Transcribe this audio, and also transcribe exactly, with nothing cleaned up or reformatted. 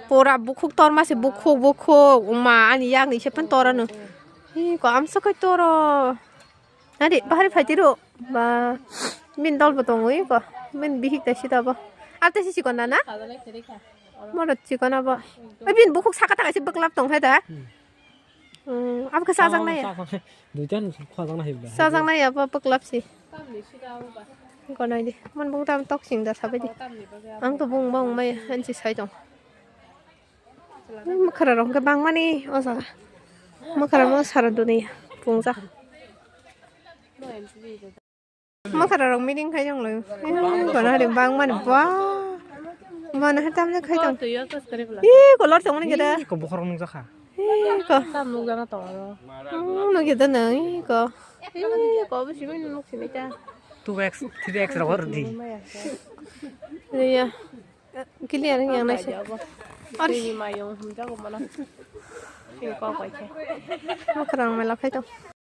Pura bukhuk torma se, bukhuk, bukhuk. Uma, ani yakni se phan torano. Hi, ko amsa kai toro. Nadi, bahari phaitiro. Ba, min dol bo tongwi ko. Min bihik ta sida bo. Ar ta si sikon na na? Moro sikon abo. Ai, bin bukhuk saka ta kaisa beklap tong hai da. Hmm, abo khe sajak nai. Duitan khajak nai ba. Sajak nai abo beklap si. Gonai di. Mon bung tam tok sing da sabai di. Ang to bung bung mai hansi sai tong. Makhara rok hwnkhe bangmani o jaga. Makhara rok sara duni pungjak. Makhara rok meeting khai tong lai. Kono hari bangmani ba. Mana hai tamle khai tong. Ih, kolor tong mani gede. Ko bokhorok nung jakha. Ih, ko. Tam nung jana tong aro. Hmm, nung gede nang, ih, ko. Ih, ko bisi mani nuk sini ta. Two X, three X rok hor di. Iya. Clear yang nai se. Ari. Ini mayung hum jago mana. Ini kok koi khe. Makhara rok mela khai tong.